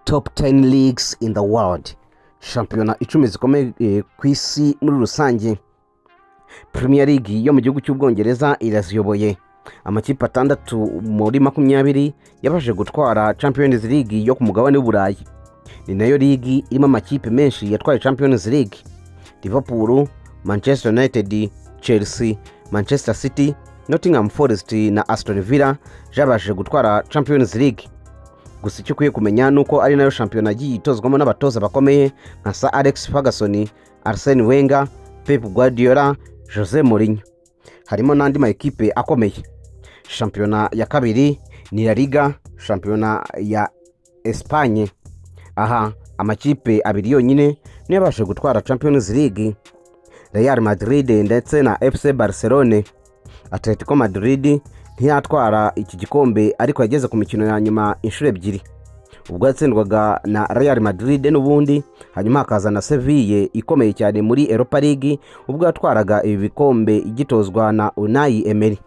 Top 10 leagues in the world, shampiyona 10 zikomeye ku isi muri rusange. Premier League yo mu gihugu cy'Ubwongereza iraziyoboye. Amakipe atandatu muri 20 yabashije gutwara Champions League yo ku mugabane w'Uburayi. Ni nayo ligi irimo amakipe menshi yatwaye Champions League: Liverpool, Manchester United, Chelsea, Manchester City, Nottingham Forest na Aston Villa zabashije gutwara Champions League. Gusa icyo ukwiye kumenya ni uko ari nayo shampiyona yagiye itozwamo n'abatoza bakomeye nka Sir Alex Ferguson, Arsene Wenger, Pep Guardiola, Jose Mourinho. Harimo n'andi ma ekipe akomeye. Shampiyona ya kabiri ni La Liga, shampiyona ya Espagne. Aha amakipe abiri yonyine niyo yabashije gutwara Champions League: Real Madrid ndetse na FC Barcelone. Atletico Madrid ntiyatwara iki gikombe, ariko yageze ku mikino ya nyuma inshuro ebyiri, ubwo yatsindwaga na Real Madrid n'ubundi, hanyuma hakaza na Seville ikomeye cyane muri Europa League, ubwo yatwaraga ibi bikombe igitozwa na Unai Emery.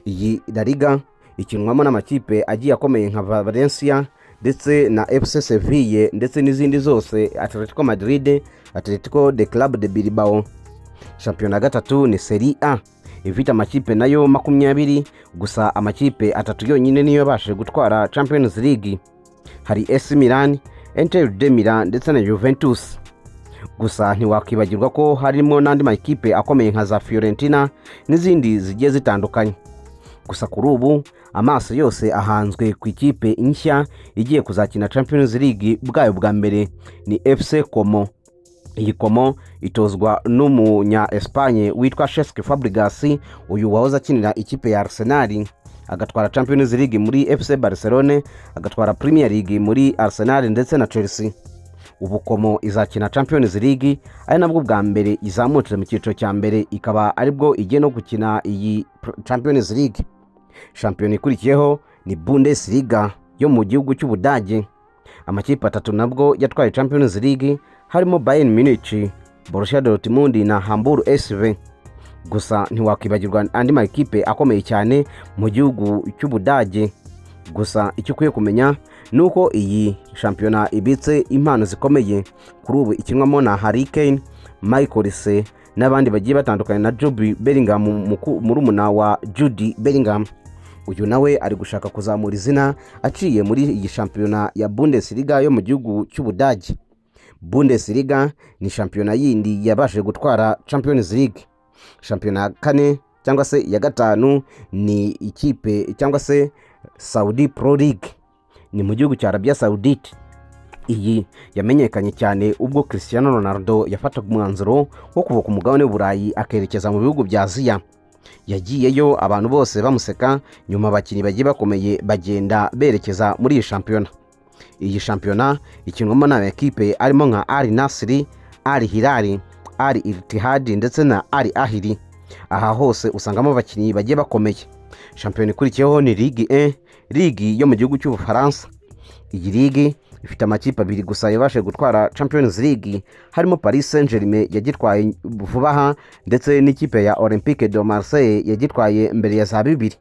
Iyi La Liga ikinwamo n'amakipe agiye akomeye nka Valencia ndetse na FC Seville ndetse n'izindi zose, Atletico Madrid, Atletico de Club de Bilbao. Shampiyona ya gatatu ni Serie A, ifite amakipe nayo 20. Gusa amakipe atatu yonyine niyo yabashije gutwara Champions League. Hari AC Milan, Inter de Milan ndetse na Juventus. Gusa ntiwakwibagirwa ko harimo n'andi makipe akomeye nka za Fiorentina n'izindi zigiye zitandukanye. Gusa kuri ubu amaso yose ahanzwe ku ikipe nshya igiye kuzakina Champions League bwayo bwa mbere, ni FC Como. Iyi Como itozwa n'umunya Espagne witwa Cesc Fabregas, uyu wahoze akinira ikipe ya Arsenal, agatwara Champions League muri FC Barcelone, agatwara Premier League muri Arsenal ndetse na Chelsea. Ubu Como izakina Champions League ari nabwo bwa mbere izamutse mu cyiciro cya mbere, ikaba aribwo igiye no gukina iyi Champions League. Shampiyona ikurikiyeho ni Bundesliga yo mu gihugu cy'Ubudage. Amakipe atatu nabwo yatwaye Champions League, harimo Bayern Munich, Borussia Dortmund na Hamburg SV. Gusa ntiwakwibagirwa andi makipe akomeye cyane mu gihugu cy'Ubudage. Gusa icyo ukwiye kumenya ni uko iyi shampiyona ibitse impano zikomeye. Kuri ubu ikinwamo na Harry Kane, Michael Olise n'abandi bagiye batandukanye, na Jude Bellingham, murumuna wa Jude Bellingham. Uyu nawe ari gushaka kuzamura izina aciye muri iyi shampiyona ya Bundesliga yo mu gihugu cy'Ubudage. Bundesliga ni shampiyona yindi yabashije gutwara Champions League. Shampiyona ya kane cyangwa se iya gatanu ni ikipe cyangwa se Saudi Pro League, ni mu gihugu cya Arabia Saudite. Iyi yamenyekanye cyane ubwo Cristiano Ronaldo yafataga umwanzuro wo kuva ku mugabane w'Uburayi akerekeza mu bihugu bya Aziya. Yagiyeyo abantu bose bamuseka. Nyuma abakinnyi bagiye bakomeye bagenda berekeza muri iyi shampiyona. Iyi shampiyona ikinwamo n'amakipe arimo nka Al Nassr, Al Hilal, Al Ittihad ndetse na Al Ahly. Aha hose usangamo abakinnyi bagiye bakomeye. Shampiyona ikurikiyeho ni Ligue 1, ligi yo mu gihugu cy'Ubufaransa. Iyi ligi ifite amakipe abiri gusa yabashije gutwara Champions League, harimo Paris Saint Germain yagitwaye vuba aha, ndetse n'ikipe ya Olympique de Marseille yagitwaye mbere ya za bibiri.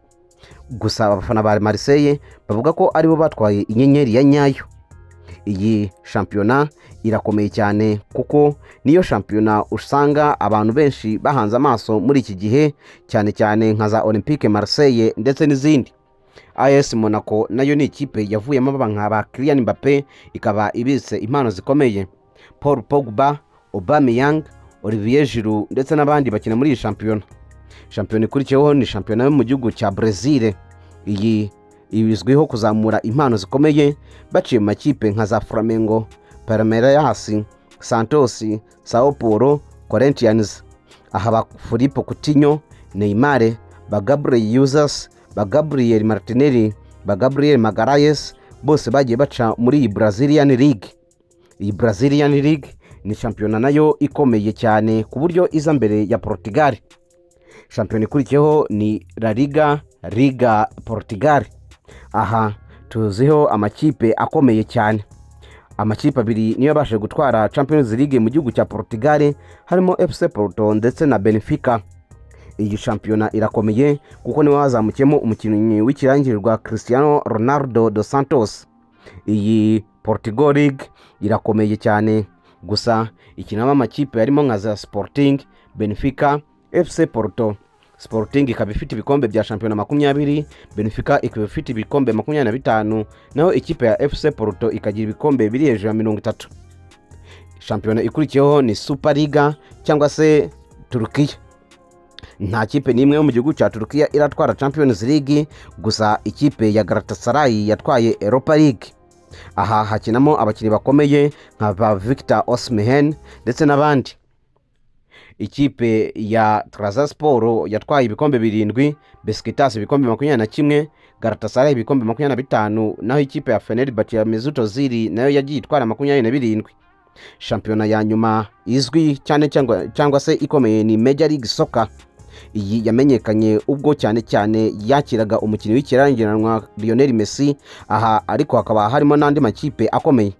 Gusa abafana ba Marseille bavuga ko aribo batwaye inyenyeri ya nyayo. Iyi shampiyona irakomeye cyane, kuko niyo shampiyona usanga abantu benshi bahanze amaso muri iki gihe, cyane cyane nka za Olympique Marseille ndetse n'izindi. AS Monaco nayo ni ikipe yavuyemo nka ba Kylian Mbappe, ikaba ibitse impano zikomeye: Paul Pogba, Aubameyang, Olivier Giroud ndetse n'abandi bakina muri iyi shampiyona. Shampiyona ikurikiyeho ni shampiyona yo mu gihugu cya Brazil. Iyi izwiho kuzamura impano zikomeye baciye mu makipe nka za Flamengo, Palmeiras, Santos, Sao Paulo, Corinthians. Aha ba Philippe Coutinho, Neymar, ba Gabriel Jesus, ba Gabriel Martinelli, ba Gabriel Magalhaes, bose bagiye baca muri iyi Brazilian League. Iyi Brazilian League ni shampiyona nayo ikomeye cyane, ku buryo iza mbere ya Portugal. Shampiyona ikurikiyeho ni La Liga, Liga Portugal. Aha tuziho amakipe akomeye cyane. Amakipe abiri niyo yabashije gutwara Champions League mu gihugu cya Portugal, harimo FC Porto ndetse na Benfica. Iyi shampiyona irakomeye, kuko niwe wazamukiyemo umukinnyi w'ikirangirirwa Cristiano Ronaldo dos Santos. Iyi Portugal League irakomeye cyane, gusa ikinamo amakipe harimo nka za Sporting, Benfica, FC Porto. Sporting ikaba ifite ibikombe bya shampiyona 20, Benfica ikaba ifite ibikombe 25, naho ikipe ya FC Porto ikagira ibikombe biri hejuru ya 30. Shampiyona ikurikiyeho ni Super Liga cyangwa se Turukiya. Nta kipe n'imwe yo mu gihugu cya Turukiya iratwara Champions League, gusa ikipe ya Galatasaray yatwaye Europa League. Aha hakinamo abakinnyi bakomeye nka ba Victor Osimhen ndetse n'abandi. Ikipe ya Trabzonspor yatwaye ibikombe birindwi, Besiktas ibikombe 21, Galatasaray ibikombe 25, naho ikipe ya Fenerbahce ya Mesut Ozil nayo yagiye itwara 27. Shampiyona ya nyuma izwi cyane cyangwa se ikomeye ni Major League Soccer. Iyi yamenyekanye ubwo cyane cyane yakiraga umukinnyi w'ikirangiranwa Lionel Messi. Aha ariko hakaba harimo n'andi makipe akomeye: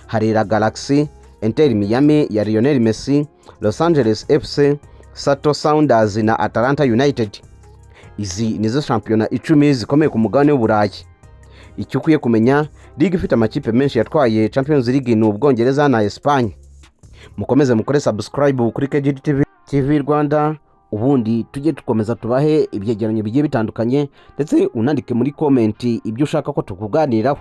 hari LA Galaxy, Inter Miami ya Lionel Messi, Los Angeles FC, Seattle Sounders na Atlanta United. Izi nizo shampiyona 10 zikomeye ku mugabane w'Uburayi. Icyo ukwiye kumenya, ligue ifite amakipe menshi yatwaye Champions League ni Ubwongereza na Espagne. Mukomeze mukore subscribe kuri KGTV TV Rwanda, ubundi tujye dukomeza tubahe ibyegeranyo bigiye bitandukanye, ndetse unandike muri comment ibyo ushaka ko tukuganiraho.